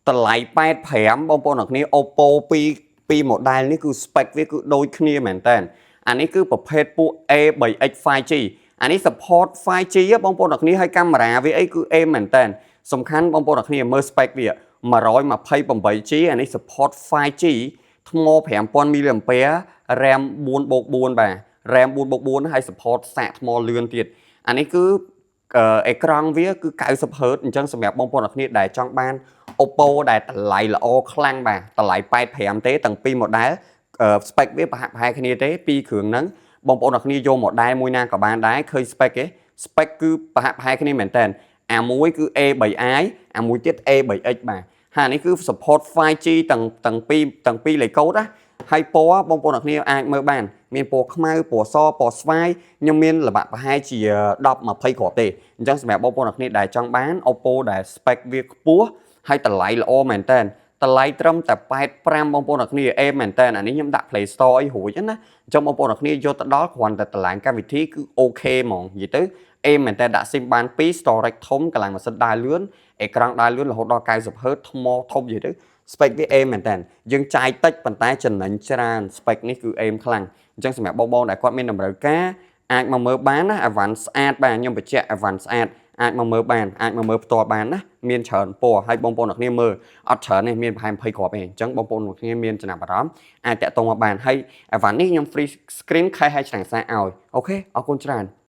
តម្លៃ85បងប្អូនអរគ្នា Oppo ពីរ model នេះគឺ spec វាគឺដូចគ្នាមែនតើអានេះគឺប្រភេទពួក A3X 5G អានេះ support 5G ហ៎បងប្អូនអរគ្នាហើយកាមេរ៉ាវាអីគឺ A មែនតើសំខាន់បងប្អូនអរគ្នាមើល spec វា 128G អានេះ support 5G ថ្ម5000 mAh RAM 4+4បាទ RAM 4+4ហើយ support សាកថ្មលឿនទៀតអានេះគឺអេក្រង់វាគឺ 90 Hz អញ្ចឹងសម្រាប់បងប្អូនអរគ្នាដែលចង់បាន Oppo ដែលតម្លៃល្អខ្លាំងបាទតម្លៃ85ទេទាំងពីរ model spec វាប្រហាក់ប្រហែលគ្នាទេពីរគ្រឿងហ្នឹងបងប្អូនអរគ្នាយក model មួយណាក៏បានដែរឃើញ spec ទេ spec គឺប្រហាក់ប្រហែលគ្នាមែនតើអាមួយគឺ A3i អាមួយទៀត A3X បាទហើយអានេះគឺ support 5G ទាំងពីរលេខកូដណាហើយពណ៌បងប្អូនអរគ្នាអាចមើលបានមានពណ៌ខ្មៅពណ៌សពណ៌ស្វាយខ្ញុំមានល្បាក់ប្រហែលជា10 20គ្រាប់ទេអញ្ចឹងសម្រាប់បងប្អូនអរគ្នាដែលចង់បាន Oppo ដែល spec វាខ្ពស់ហើយតម្លៃល្អមែនតើតម្លៃត្រឹមតែ85បងប្អូនអរគ្នាអេមែនតើអានេះខ្ញុំដាក់ Play Store អីរួចណាអញ្ចឹងបងប្អូនអរគ្នាយកទៅដល់គ្រាន់តែតម្លើងកម្មវិធីគឺ OK ហ្មងនិយាយទៅអេមែនតើដាក់ SIM បាន2 storage ធំកម្លាំងម៉ាស៊ីនដើរលឿនអេក្រង់ដើរលឿនរហូតដល់ 90 Hz ថ្មធំនិយាយទៅ spec វាអេមែនតើយើងចាយតិចប៉ុន្តែចំណេញច្រើន spec នេះគឺអេមខ្លាំងអញ្ចឹងសម្រាប់បងប្អូនដែលគាត់មានតម្រូវការអាចមកមើលបានណាអីវ៉ាន់ស្អាតបាទខ្ញុំបញ្ជាក់អីវ៉ាន់ស្អាតអាចមកមើលបានអាចមកមើលផ្ទាល់បានណាមានច្រើនពណ៌ហើយបងប្អូនអ្នកគ្នាមើលអត់ច្រើនទេមានប្រហែល20គ្រាប់ទេអញ្ចឹងបងប្អូនអ្នកគ្នាមានចំណាប់អារម្មណ៍អាចតាក់ទងមកបានហើយអីវ៉ាន់នេះខ្ញុំ free screen case ឲ្យឆ្នាំងសាកឲ្យ OK អរគុណច្រើន។